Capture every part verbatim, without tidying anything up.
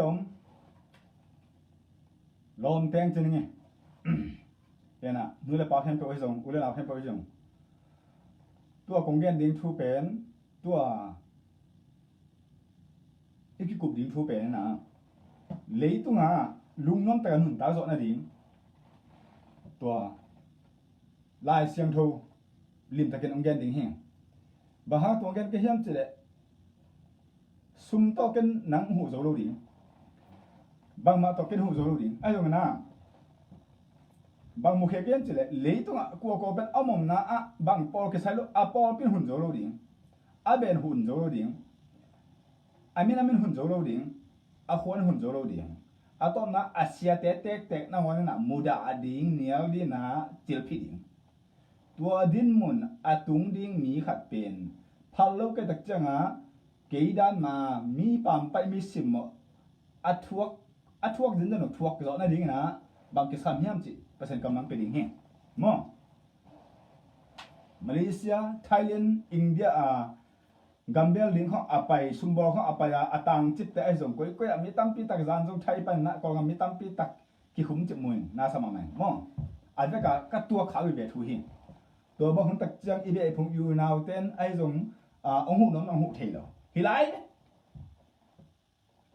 om lawm teng ci ning e. Ena nu le pa khempeuh hi zong, u le nau khempeuh hi zong, tua kong gen ding thu pen, tua i kikup ding thu pen ena, leitungah lungnuam taka nuntak zawh nading tua Lai Siangtho limtakin hong gen ding hi. Bang hang tua hong gen ka hiam cileh, sum tawh ken nang huh zo lo ding, bangmah tawh ken huh zo lo ding. Ahi zongin ah bang mukhia ka hiam cileh, leitungah kuakua pen a omna ah bang pawl kisai lo, a pawlpi in hun zo lo ding, a ben hun zo lo ding, a min a min hun zo lo ding, a khuan hun zo lo ding. A tawpna a siate tektek nangawn inah mudah a ding, nial dinah cilphi ding. Tua dinmun a tung ding mi khat pen phal lo kei tak cianga kei dan ma mi pampaih mi simmawh a thuak, a thuak zinzan uh thuak zawh nadingin ah bang kisam hiam cih Pasian kammal pia ding hi. Maw? Malaysia, Thailand, India a gambel ding khawng a pai, sumbawl khawng a pai a, a tangcipte ahi zong koikoi ah mi tampi tak zan zong thai panin ah Kawlgam mi tampi tak kikhum cip muin na sa mahmah maw? A veka ka tuak kha uh i ve thu hi. Tua bang hun tak ciang i ve i phung i unauten ahi zong, ah, hong huh nuam nang huh thei lo hi lai ve.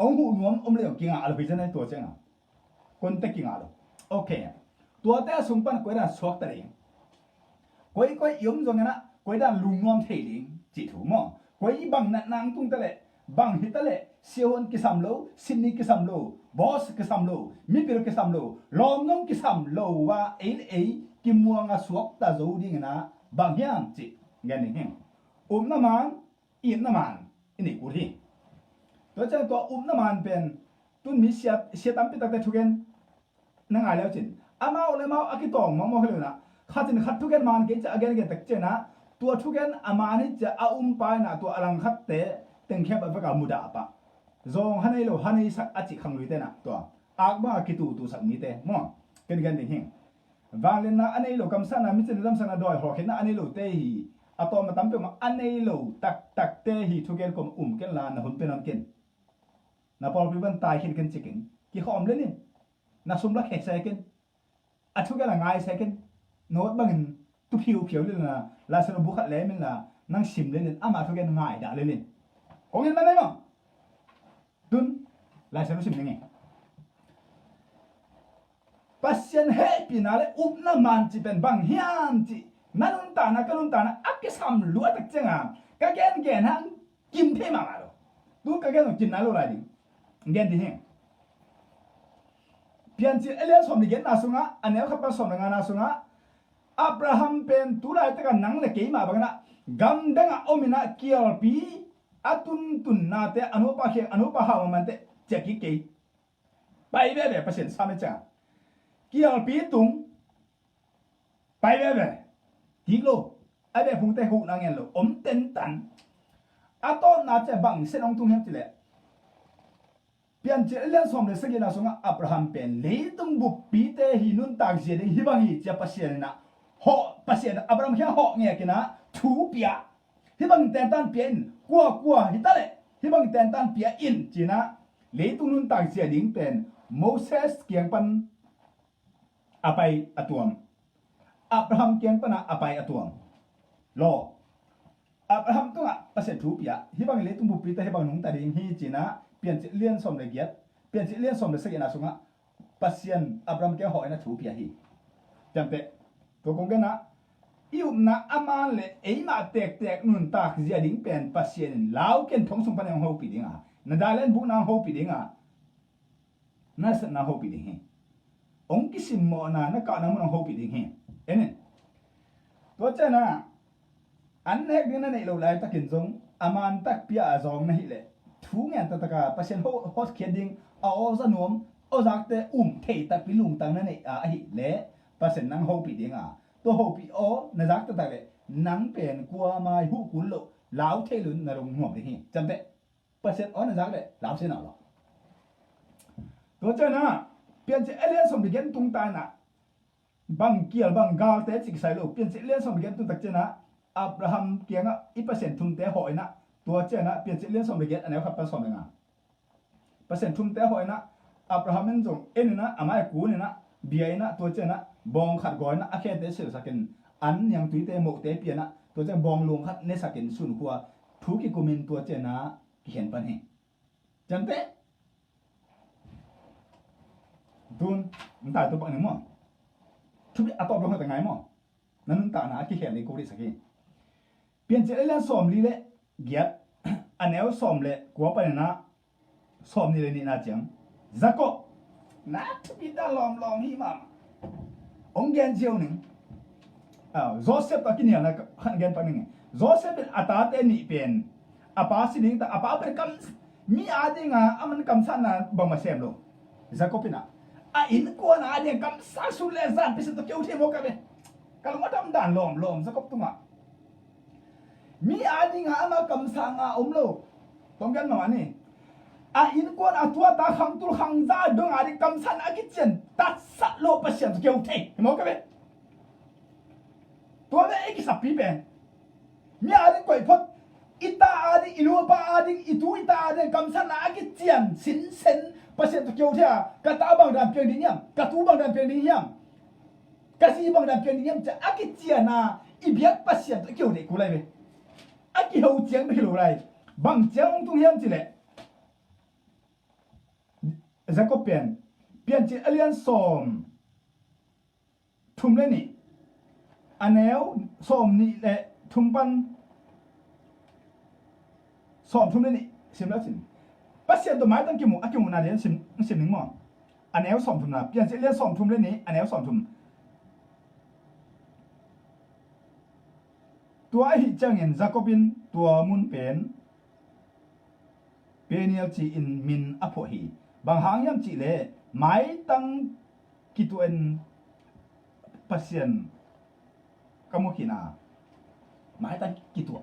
Hong huh nuam om le hong kingah lo hi zen ahi tua ciangah. Konte kingah lo. Ok. Tuate a sung pan koi dan suakta ding, koi koi i om zongin ah koi dan lungnuam thei ding cih thu maw? Koi bang natna hong tungta leh, bang hita leh siahuan kisam lo, sinni kisam lo, boss kisam lo, mipil kisam lo, lawmnung kisam lo a ei le ei kimuanga suakta zo dingin ah bang hiam cih gen ding hi. Upna man, itna man i nei kul hi. Tua ciang tua upna man pen tun mi sia, sia tampi takte thugen na ngai leu cin, amau le amau a kitawng mawkmawk hi lo inah, khatin khat thugen man kei cia a gengen tak cianah tua thugen a man hi cia a umpa inah tua a langkhatte tengkhep a veka mudah pah. Zawng ha nei lo ha nei sak a cih khangluite inah tua akbang a kitutusak mite maw? Ken gen ding hi. Vangliatna a nei lo, kamsakna, micin lamsakna, dawi hawlkhiatna a nei lote hi. A tawm a tam peuhmah a nei lo taktakte hi thugen kawm um ken la, na hun pia nawn ken. Na pawlpi pan tai khin ken ci keng. Kikhawm lel in. Na sum la khe se ken. A thugen a ngai se ken. Nawt bangin tu phiuphiau lel na, Laisiangtho bu khat lem in la, nang sim lel in, ama thugen ngai dah lel in. Kong in man nei maw? Tun Laisiangtho sim ning e. Pasian hehpihna le upna man cih pen bang hiam cih na nuntakna, ka nuntakna a kisam luat tak cianga ka gengen hang kim thei mahmah lo. Tu ka gen zong kim nai lo lai ding. Gen ding hi. Piancil a lian sawm le giatna sungah, a neu khat pan sawm le ngana sungah, Abraham pen tu laitaka nang le keimah bangin ah gamdangah om inah kialpi a tuntunnate, a nupa khiang, a nupa hau mamante ciah kik kei. Pai veve Pasian sam e ciangah kialpi tung pai veve kik lo. A ve phungte huhna ngen lo om tentan. A tawpna ciah bang sen hong tung hiam cileh, Piancil a lian sawm le sagihna sungah Abraham pen leitung buppite hi nuntak zia ding hi bang hi cia Pasian inah hawh, Pasian Abraham khiang hawh ngek inah thu pia. Hi bang tentan pia in, kuakua hi taleh hi bang tentan pia in cinah leitung nuntak zia ding pen Moses kiang pan a pai a tuam. Abraham kiang pana a pai a tuam. Law. Abraham tungah Pasian thu pia, hi bang leitung buppite hi bang nungta ding hi cinah Piancil lian sawm le giat, Piancil lian sawm le sagihna sungah Pasian Abraham kiang hawh inah thu pia hi. Ciamteh. Tua kong genah i upna a man le eimah tektek nuntak zia ding pen Pasian in lau ken thong sung pan hong hopih dinga, na dai len bukna hong hopih dinga, na satna hopih ding hi. Hong kisimmawhna na kahna mun hong hopih ding hi. Amen. Tua cianah an nek ding na neih lo laitakin zong a man takpi a zawng na hileh thu ngen taktaka Pasian hotkhiat ding a awza nuam awzakte um thei takpi lungtang na neih a ahileh Pasian nang hopih dinga, tua hopih aw na zak taktak leh nang pen kuamai huh kul loh lau thei lun na rung nuam ding hi. Ciamteh. Pasian aw na zak leh lau se na lo. Tua cianah Piancil a lian sawm le giat tungta inah bang kial bang galte cih kisai lo. Piancil a lian sawm le giat tungtak cianah Abraham kiangah i Pasian thumte hawh inah tua cianah Piancil a lian sawm le giat a neu khat pan sawm le nga. Pasian thumte hawh inah, Abraham in zong en inah, amah i kun inah, bia inah, tua cianah bawng khat gaw inah a khete silhsakin, an niangtuite mohte pia inah, tua ciang bawng luang khat nesakin sunkhua thu kikumin tua cianah kikhen pan hi. Ciamteh. Tun, ntai tu pak ning maw? Thupi a tawp lo hata ngai maw? Na nuntakna a kikhen ding ko rihsak hi. Piancil a lian sawmli le giat, a neu sawm le kua paninah sawmnih le nihna ciang, Jacob, na thupi ta lawmlawm hi mah. Hong gen ziau ning. Ah, Joseph tawh a kinialna khan gen pak ning. Joseph in a tate nih pen a pa si ding ta, a pa pen kam, mi adinga a man kamsatna bangmah sem lo. Jacob in ah, a innkuan ading kamsat sun le zan pisa tawh keu thei maw ka ve. Ka lung a dam dan lawmlawm Jacob tungah. Mi adinga ama kamsanga om lo. Tawngkan mama ni. A innkuan a tua ta khangtul khangza dong ading kamsan a kician tatsat lo Pasian tawh keu thei. Hi maw ka ve. Tua ve ei kisappi pen. Mi ading koih phot. I ta ading, i nu a pa ading, i tu i ta ading kamsanna a kician sinsen Pasian tawh keu thei a, ka ta bang dan piang ding hiam, ka tu bang dan piang ding hiam, ka zi bang dan piang ding hiam cia a kician a i biak Pasian tawh i keu thei kul lai ve. A kiho ciang bek hi lo lai. Bang ciang hong tung hiam cileh Jacob pen Piancil a lian sawm thum le nih, a neu sawm nih le thum pan sawm thum le nih sim lo cin. Pasian tawh maitang kimu, a kimuhna lian sim, sim ning maw? A neu sawm thumna, Piancil lian sawm thum le nih, a neu sawm thum. Tua ahih ciangin Jacob in tua mun pen Peniel ci-in min a phuah hi. Bang hang hiam cihleh maitang kituah in Pasian ka mu khin a, maitang kituah.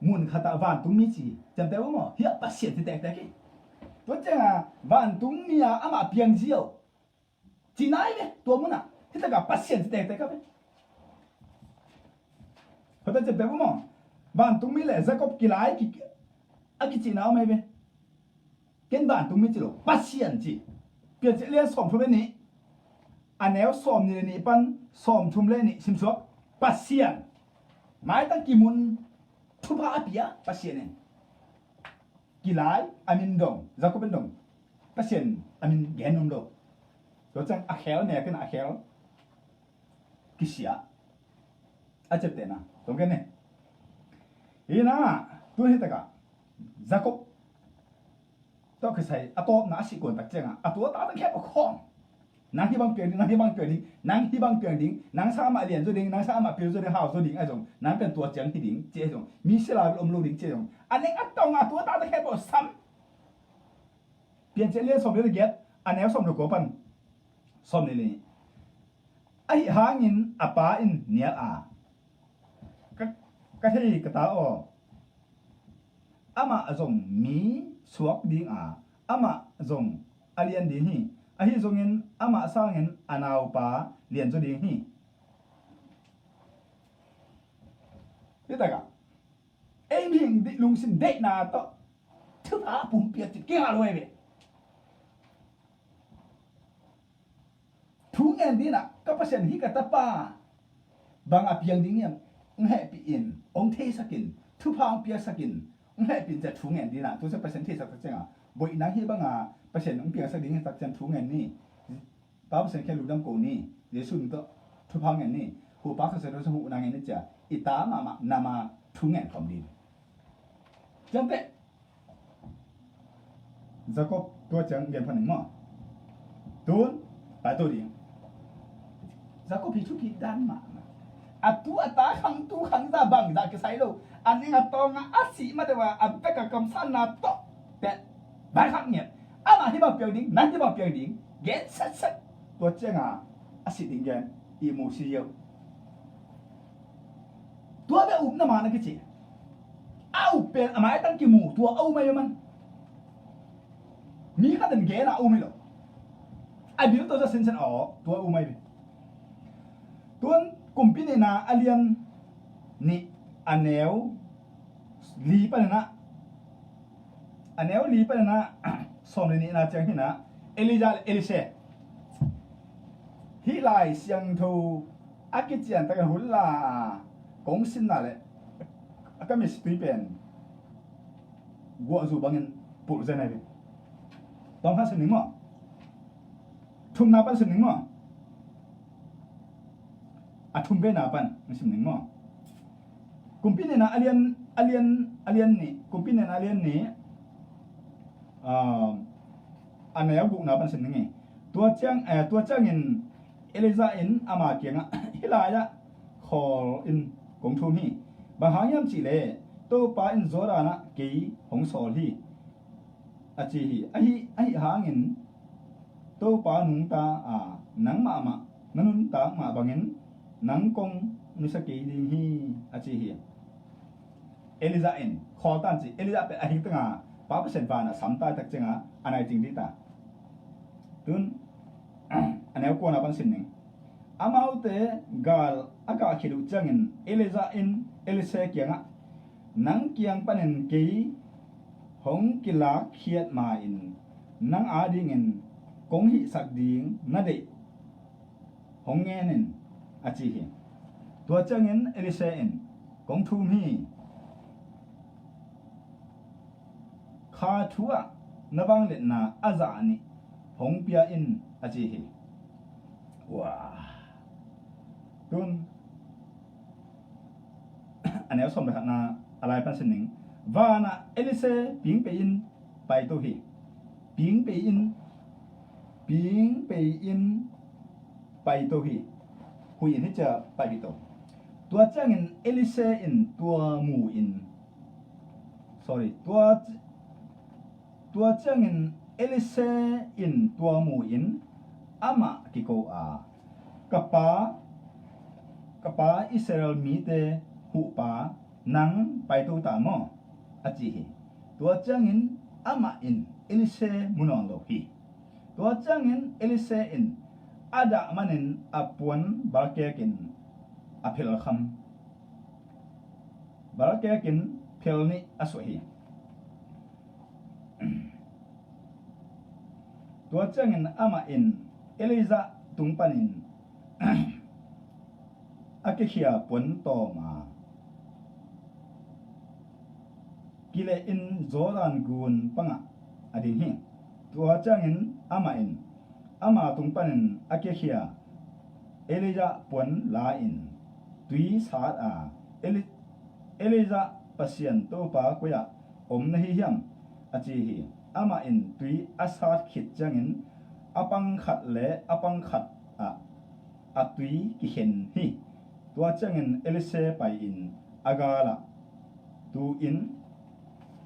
Mun khatah vantungmi ci, ciamteh uh maw? Hiah Pasian ci tektek hi. Tua ciangah vantungmi a amah piang ziau. Ci nai ve, tua munah. Hitakah Pasian ci tektek ka ve. Hota ciamteh uh maw? Vantungmi le Jacob kilai ki, a kicihna om ei ve. Ken vantungmi ci lo, Pasian ci. Piancil lian sawm thum le nih, a neu sawm nih le nih pan sawm thum le nih simsuak. Pasian. Maitang kimun thupha a pia Pasian in. Kilai a min dong, Jacob in dong Pasian a min gen om lo. Tua ciang a khel mek in a khel kisia. A ciaptehna tong gen ne. Hi na, tu hi takah Jacob tawh kisai a tawpna a sih kuan tak ciangah a tua ta tang khep a khawng. Nang hih bang piang ding, nang hih bang piang ding, nang hih bang piang ding, nang sang amah lian zaw ding, nang sang amah pil zaw ding, hau zaw ding, ahi zong nang pen tua ciang hi ding ci ahi zong, mi sila om lo ding ci ahi zong, a neng a tong a tua ta ta khep a sam. Piancil lian sawm le giat, a neu sawm le kua pan sawm le nih. Ahi hangin a pa in nial a, ka, ka thei ka ta aw. Amah zong mi suak ding a, amah zong a lian ding hi. Ahi zongin amah sangin a naupa lian zaw ding hi. Hi takah ei mihing lungsim deihna tawh thupha pumpi a cit kingah lo ei ve. Thu ngen dinah ka Pasian hi ka tapa bang a piang ding hiam hong hehpih in, hong theisak in, thupha hong piaksak in, hong hehpih in cia thu ngen dinah tu sia Pasian theisak tak ciangah boih nang hih banga Pasian hong piangsak ding hi tak ciang thu ngen ni. Pa Pasian khen lungdam ko ni. Jesu min tawh thupha ngen ni. Hupa Pasian tawh huhna ngen ni cia i ta mahmah nama thu ngen khawm ding. Ciangteh Jacob tua ciang gen phan ning maw? Tun pai to ding. Jacob hi thupi dan mah. A tu a ta khang tu khang za bang za kisai lo. A ning a tawng a a sih ma deuh a a bek a kamsanna tawh teh vaikhak ngiat. Amah hi bang piang ding, nang hi bang piang ding. Gen setset. Tua ciangah a sih ding gen. I mu si ziau. Tua beh upna man a kici. A up pen a maitang kimu tua a um ahi man. Mi khat in gen a um hi lo. A bil tawh za sinsen aw tua a um ahi ve. Tuan Kumpi nihna a lian nih a neu li paninah, a neu li paninah Sawm le nihna ciang hinah Elijah le Elisha. Hih Lai Siangtho a kician takin hun la a kong sinna le a ka misitui pen guahzu bangin pulh zen ahi ve. Tawng khan sim ning maw? Thumna pan sim ning maw? A thum vena pan sim ning maw? Kumpi nena a lian a lian a lian nih, kumpi nena a lian nih, a neu gukna pan sim ning hi. Tua ciang, eh, tua ciangin Elijah in ama kiangah, hih lai-ah khawl in kong thum hi. Bang hang hiam cihleh Topa in Jordan ah kei hong sawl hi, a ci hi. Ahi, ahi hangin Topa nungta a nang mahmah na nuntak mah bangin nang kong nusia kei ding hi, a ci hi. Elijah in khawl tan ci. Elijah pen a hing tanga Pa Pasian vanah samtai tak cianga a nai cing dita. Tun a neu kuana pan sim ning. Amaute gal a kah khit uh ciangin Elijah in Elisha kiangah, nang kiang panin kei hong kilakkhiat ma-in nang adingin kong hihsak ding na deih hong ngen in, a ci hi. Tua ciangin Elisha in, kong thum hi. Kha thu ah na vangliatna a zah nih hong pia in, a ci hi. Ua. Tun a neu sawm le khatna a lai pan sim ning. Vanah Elisha ping pei in paito hi. Ping pei in, ping pei in paito hi. Hui in hi cia paito. Tua ciangin Elisha in tua mu in, sorry, tua, tua ciangin Elisha in tua mu in amah kiko a, ka pa, ka pa Israel mite huhpa, nang paito ta maw? A ci hi. Tua ciangin amah in Elisha mu nawn lo hi. Tua ciangin Elisha in a dah manin a puan balkekin a phelkham, balkekin phel nih a suah hi. Tua ciangin amah in Elijah tung panin a kikhia puan tawm a kileh in Jordan gun pangah a ding hi. Tua ciangin amah in ama tung panin a kikhia Elijah puan la-in tui sat a, Eli-, Elijah, Pasian Topa koi-ah om na hi hiam? A ci hi. Amah in tui a sat khit ciangin a pangkhat le a pangkhat ah a tui kikhen hi. Tua ciangin Elisha pai-in a galah tu-in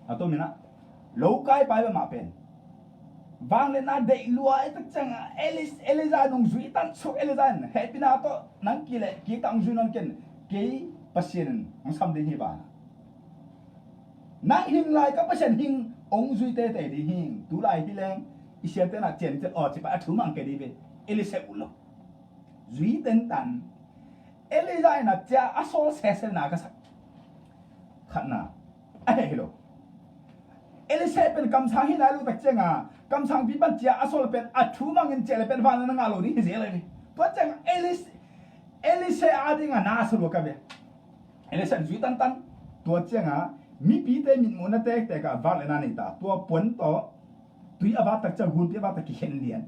a tomin ah, lo kai pai pah mah pen vangliatna deih lua i tak ciangah Elis-, Elijah nungzui tan suk Elijah in hehpihna tawh nang kileh kik ta hong zui nawn ken, kei Pasian in hong sam ding hi vanah. Nang hing lai ka Pasian hing hong zui teitei ding hi. Tulai hi leng i siate na cian cian aw ci pai a thu mang kei dih ve. Elisha uh lo. Zui tentan. Elijah in a cia a sawl sesena ka sak. Khatna a heh hi lo. Elisha pen kamsang hi nai lo tak cianga kamsangpi pan cia a sawl pen a thu mangin cia le pen vanah na ngah lo ding hi zel ahi. Tua cianga Elis-, Elisha a dinga na a sa lua ka ve. Elisha in zui tantan. Tua cianga mipite mitmuhna tektek ah vangliatna nei ta. Tua puan tawh tui a vak tak ciang gunpi a vak tak kikhen lian.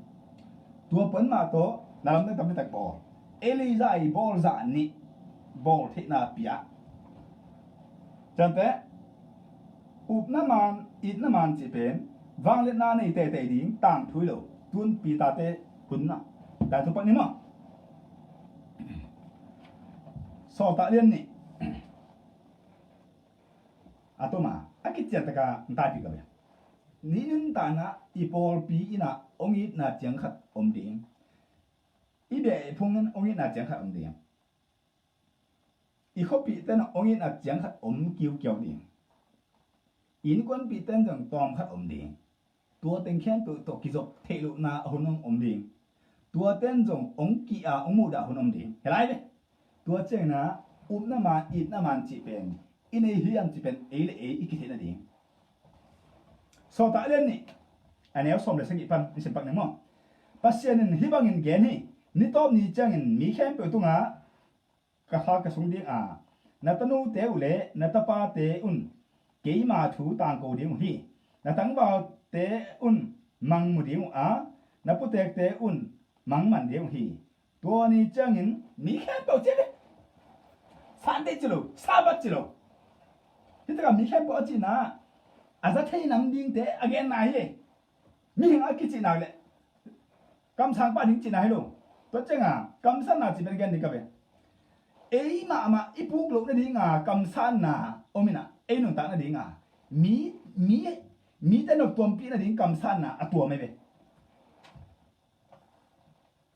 Tua puan mah tawh na lamdang tampi tak bawl. Elijah i bawl zah nih bawl theihna pia. Ciamteh, upna man, itna man cih pen vangliatna nei teitei ding tangthu hi lo. Tun Peter-te hun ah dai thupak ni maw? Sawltak lian nih. A tuma a kician taka ntaipih ka ve. Ni nuntakna i pawlpi innah hong itna ciang khat om ding. I beh i phung in hong itna ciang khat om ding. I khuapihte in hong itna ciang khat om kiukiau ding. I innkuanpihte in zong tawm khat om ding. Tua teng khempeuh tawh kizop theih lohna a hun hong om ding. Tuate in zong hong kih a hong muhdah hun om ding. Hi lai ve. Tua ciangin ah upna man, itna man cih pen i nei hiam cih pen ei le ei i kitheihna ding. Sawltak lian nih. A neu sawm le sagih pan i sim pak ning maw? Pasian in hih bangin gen hi. Ni tawp ni ciangin mi khempeuh tungah ka kha ka sung ding a, na tanute uh le na tapate un keima thu tangko ding uh hi. Na tangvalte un mang mu ding uh a, na putekte un mang man ding uh hi. Tua ni ciangin mi khempeuh ci le, Sunday ci lo, Sabbath ci lo. Hih takah mi khempeuh a cihna a za thei nam dingte a genna hi. Mihing a kicihna le kamsang pah ding cihna hi lo. Tua cianga kamsanna ci pen gen ding ka ve. Ei mahmah i puk loh nadinga kamsanna om inah ei nuntak nadinga mi, mi, mite noptuampih nading kamsanna a tuam ei ve.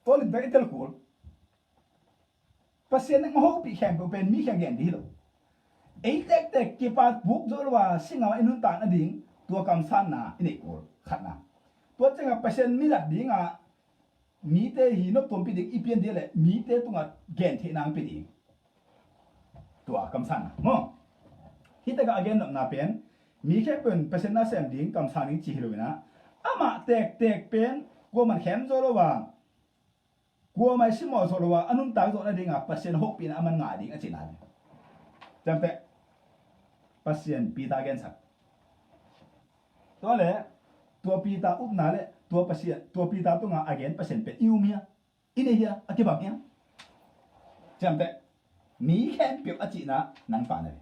Tua limtak i tel kul. Pasian in hong hopih khempeuh pen mi kiang gen ding hi lo. Ei tektek kipat buk zo lo a singamah i nuntak nading tua kamsanna i neih kul khatna. Tua ciangah Pasian mi zat dingah mite hi noptuampih ding i pian ding le mite tungah gentheihna ang pia ding. Tua kamsanna maw? Hih takah a gen nopna pen mi khempeuh in Pasian na sem ding kamsang ding ci hi lo inah amah tektek pen kuaman khem zo lo a, kuamah i simmawh zawh lo a, a nuntak zawh nadinga Pasian hopihna a man ngah ding a cihna hi. Ciamteh Pasian Peter gensak. Tua le tua Peter upna le tua Pasian, tua Peter tunga a gen Pasian pen i um hia? I nei hia? A kibang hia? Ciamteh mi khempeuh a cihna nang pahna hi.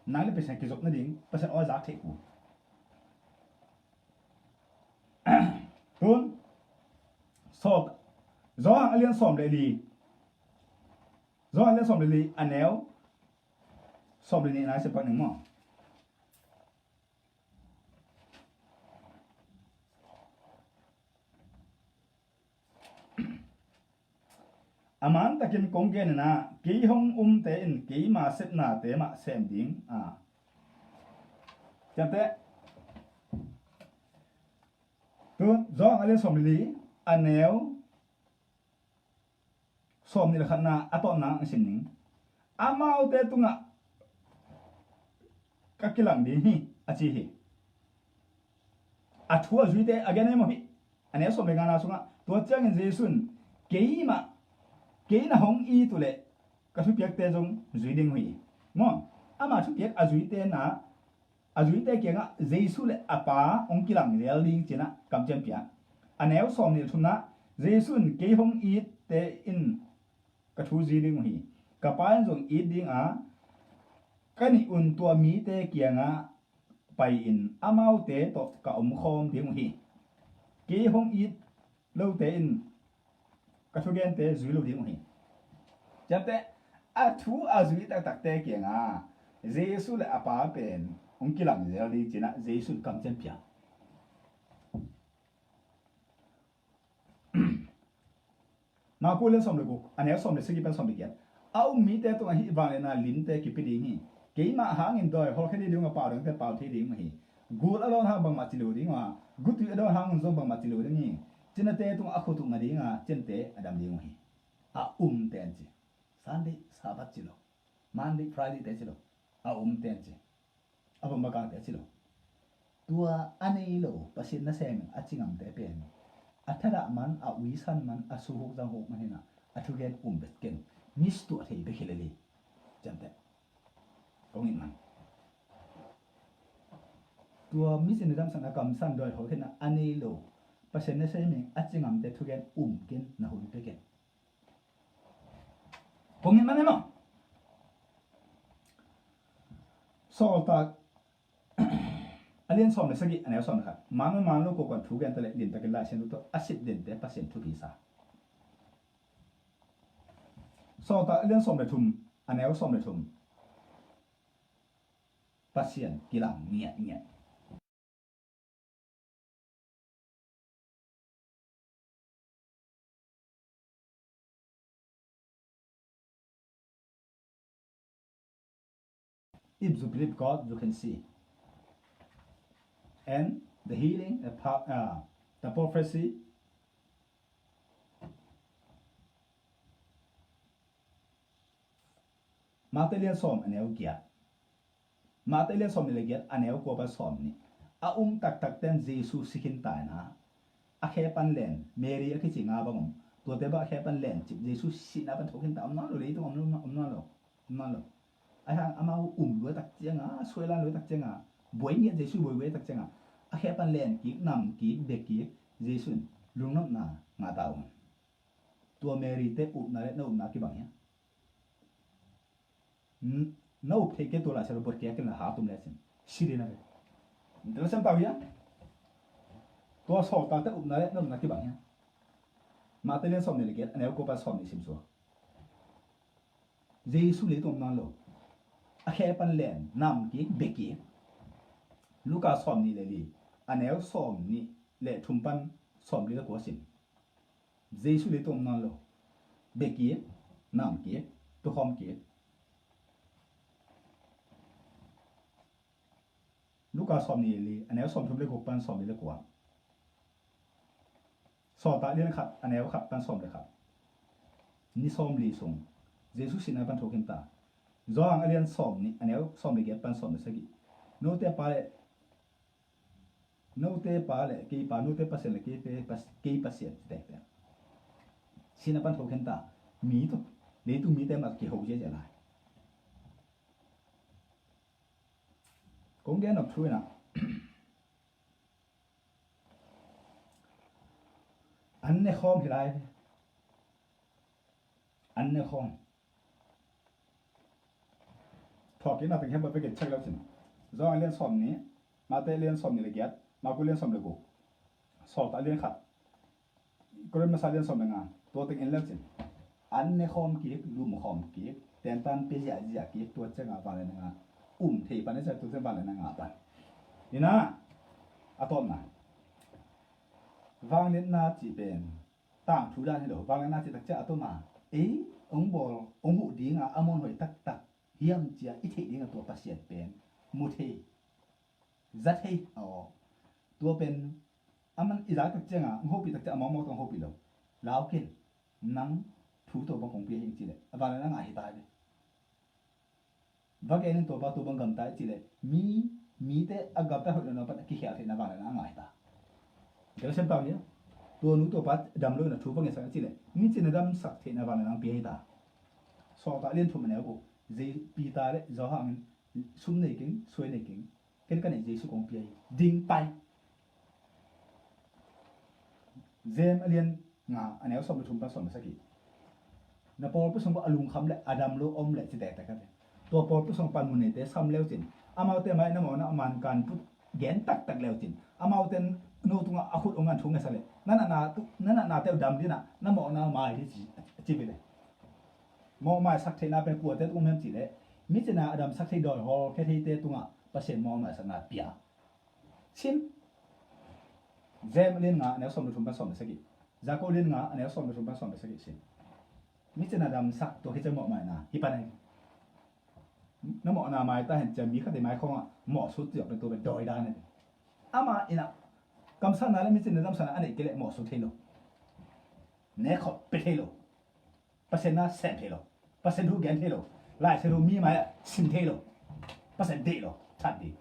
Nang le Pasian kizop nading Pasian aw zak theih kul. Tun sawm, Johan a lian sawm le li, Johan a lian sawm le li a neu sawm le nihna i sim pak ning maw? A mantakin kong gen inah kei hong umte in keima sepnate mah sem ding a. Ciamteh tu Johan a lian sawm le li a neu sawm nih le khatna a tawpna ang sim ning. Amaute tungah ka kilang ding hi a ci hi. A thu a zuite a gen ei maw hi. A neu sawm le ngana sungah tua ciangin Jesu in keimah, kei na hong it uh leh ka thupiakte zong zui ding uh hi. Maw? Ama thupiak a zuite na a zuite kiangah Jesu le a Pa hong kilang zel ding cinah kamciam pia. A neu sawm nih le thumna Jesu in kei hong itte in ka thu zui ding uh hi. Ka Pa in zong it ding a ka nih un tua mite kiangah pai-in amaute tawh ka omkhawm ding uh hi. Kei hong it lote in ka thugente zui lo ding uh hi. Ciamteh a thu a zui taktakte kiangah Jesu le a Pa pen hong kilang zel ding cinah Jesu in kamciam pia. Marku lian sawm le guk a neu sawm le sagih pan sawm le giat. A um mite tungah hih vangliatna limte kipia ding hi. Keimah hangin dawi hawlkhia ding uh a, pau dingte pau thei ding uh hi. Gul a lawn hang bangmah ci lo ding uh a, gutui a dawn hang un zong bangmah ci lo ding hi. Cinate tungah a khut uh nga ding a, cinate a dam ding uh hi. A umte an ci. Sunday, Sabbath ci lo. Monday, Friday te ci lo. A umte an ci. A bawmbakangte a ci lo. Tua a nei lo Pasian nasem a cingamte pen a thadah man, a uisan man, a suhuk zanghuk man hinah a thugen um bek ken. Miss tuah thei bek hi lel hi. Ciamteh kong it man. Tua micin a damsan a kamsan dawi hawlkhiatna a nei lo Pasian nasem a cingamte thugen um ken, na hun pia ken. Kong it man e maw? Sawltak a lian sawm le sagih a neu sawm le khat. Man man lo ko kan thu gen ta le limtakin Lai Siangtho tawh a sip dente Pasian thupi sa. Sawltak a lian sawm le thum a neu sawm le thum. Pasian kilang ngiatngiat. If you believe God, you can see. And the healing, the, pa- uh, the prophecy, Mate lian sawm a neu giat. Mate lian sawm nih le giat a neu kua pan sawm nih. A um taktak ten Jesu si khin ta in a, a khe pan len, Mary a kici nga bang om, tuate bang a khe pan len cip Jesu sihna pan tho khin ta, om nawn lo, leitung om nawn lo, om nawn lo, om nawn lo. A hang amau um lua tak ciang a, suailan lua tak ciang a, buai ngiat Jesu buai buai tak ciang a, a khe pan len kik, nam kik, bia kik, Jesu in lungnopna ngah ta uh. Tua Mary te upna le na upna kibang hiam? Na up thei kei tua lai sa lo buat kei a kin la ha tum le sin si ding na ve. Ntel sem tau hiam? Tua sawltak te upna le na upna kibang hiam? Mate lian sawm nih le giat, a neu kua pan sawm nih sim sua. Jesu leitung om nawn lo. A khe pan len, nam kik, bia kik. Luka sawm nih le li, a neu sawm nih le thum pan sawm li le kua sim. Jesu leitung om nawn lo. Bia kik, nam kik, tukhawm kik. Luka sawm nih le li, a neu sawm thum le guk pan sawm li le kua. Sawltak lian khat, a neu khat pan sawm le khat. Ni sawm li sung Jesu sihna pan tho khin ta. Johan a lian sawm nih, a neu sawm le giat pan sawm le sagih. Note pa le, note pa le kei pa, note Pasian le kei pe, pas-, kei Pasian ci tektek. Sihna pan tho khin ta. Mi tawh, leitung mite mah kiho ziazia lai. Kong gen nop thu in a, an ne khawm hi lai ve. An ne khawm. Thawhkikna teng hiam bawh pek in check leu cin. Johan lian sawm nih, Mate lian sawm nih le giat, Marku lian sawm le guk, Sawltak lian khat, Korin masa lian sawm le nga, tua teng en leu cin. An ne khawm kik, lum khawm kik, tentan pia ziahziah kik, tua ciangah vangliatna ngah. Um thei pan a ciah tua ciang vangliatna ngah pan. Inah, a tawpna, vangliatna cih pen tangthu dan hi lo, vangliatna cih takciah a tawma ei hong bawl, hong huh dinga a muanhuai taktak hiam cia i theih dinga tua Pasian pen mu thei, za thei a aw. Tua pen a man i zak takcianga hong hopih takciah a mawkmawk tawh hong hopih lo. Lau ken, nang thu tua bang kong pia hi ing cileh a vangliatna ngah hi ta hi ve. Va gen in tua pa tua bang gamta i cileh mi, mite a gamta hoih lo na pan a kikhial theihna vangliatna a ngah hi ta. Galatian pau nia, tua nu tua pa dam lo in a thu bang ngetsak i cileh mi cin a damsak theihna vangliatna ang pia hi ta. Sawltak lian thum a neu ko, Peter le Johan in sum nei keng, suai nei keng, ken ka neih Jesu kong pia hi. Ding pai. James a lian nga a neu sawm le thum pan sawm le sagih. Na pawlpi sung a lungkham le a dam lo om le ci tektek a ve. Tua pawlpi sung pan mun neite sam leu cin. Amaute mai na mawhna a man kan put gen taktak leu cin. Amaute no tungah a khut ong an thu ngesa le. Na natna tu, na natnate uh dam dinah na mawhna mai hi ci, ci ve le. Mawhmaisak theihna pen kuate tung hiam cileh mi cina a damsak thei dawi hawl khe theite tungah Pasian mawhmaisakna pia. Sim. James a lian nga a neu sawm le thum pan sawm le sagih. Jakob a lian nga a neu sawm le thum pan sawm le sagih sim. Mi cina damsak tua hi cia mawhmaina hi pan ahi. Na mawhna mai ta hen cia mi khate mai khawngah mawhsut ciah pen tua pen dawi dan ahi. Ama inah kamsakna le mi cina damsakna a neih kei leh mawhsut thei lo. Nekhawp pe thei lo. Pasian na sem thei lo. Pasian thu gen thei lo. Lai Siangtho mi mai-ah sim thei lo. Pasian deih lo. That ding.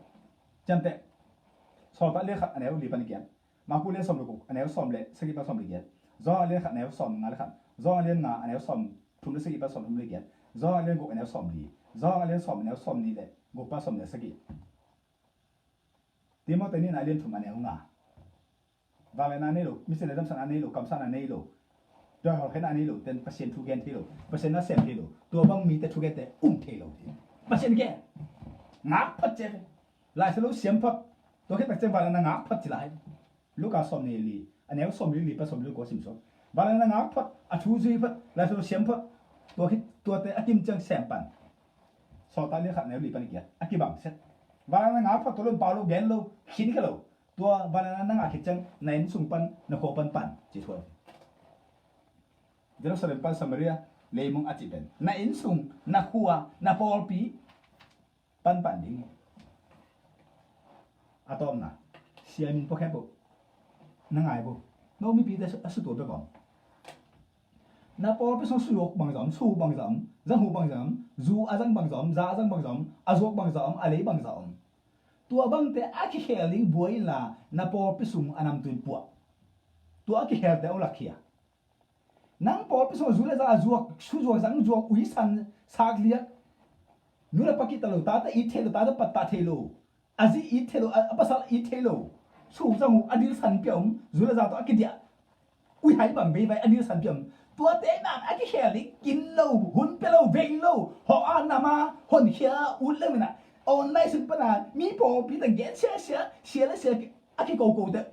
Ciamteh. Sawltak lian khat a neu li pan giat. Marku lian sawm le guk a neu sawm le sagih pan sawm le giat. Johan lian khat a neu sawm nga le khat. Johan lian nga a neu sawm thum le sagih pan sawm thum le giat. Johan lian guk a neu sawm li. Johan lian sawm a neu sawm nih le guk pan sawm le sagih. Timote nihna a lian thum a neu nga. Vangliatna nei lo, mi cina damsakna nei lo, kamsakna nei lo, dawi hawlkhiatna nei lo, ten Pasian thu gen thei lo, Pasian na sem thei lo, tua bang mite thugente um thei lo. Pasian gen ngak phot cia ve. Lai Siangtho siam phot. Tua khit takciang vangliatna ngak phot ci lai. Luka sawm nih li a neu sawm li li pan sawm li kua sim sawm. Vangliatna ngak phot, a thu zui phot, Lai Siangtho siam phot. Tua khit tuate a kim ciang sem pan. Sawltak lian khat a neu li pan giat a kibang set. Vangliatna ngak phot, tua lo in pau lo gen lo, khin khe lo. Tua vangliatna na ngah khit ciang na inn sung pan, na khua pan pan ci thuai. Jerusalem pan Samaria leimong a cih pen na inn sung, na khua, na pawlpi pan pan ding. A tawpna, siamin pawkhempoh na ngai bo. No mipite a sutua bek om. Na pawlpi sung suyok bangza om, su bangza om, zanghu bangza om, zu a zang bangza om, za a zang bangza om, a zuak bangza om, a lei bangza om. Tua bangte a kikhel ding buai inla na pawlpi sung a namtui puah. Tua a kikhelte a u lakkhia. Nang pawlpi sung a zu le za a zuak, su zuak, zang zuak, ui san, sak liak. Nu le pa kihta lo, tate it thei lo, tate pattah thei lo. A zi it thei lo, a, a pasal it thei lo. Su zang uh a dilsan pia om, zu le za tawh a kidiah. Ui hai bang veivai a dilsan pia om. Tuate nang a kikhel ding kin lo, hun pia lo, vei lo. Hawh a nam a, honkhia a ut le mina. Online sung pana, mi pawlpi ta gen sia sia, sia le sia, a kikokote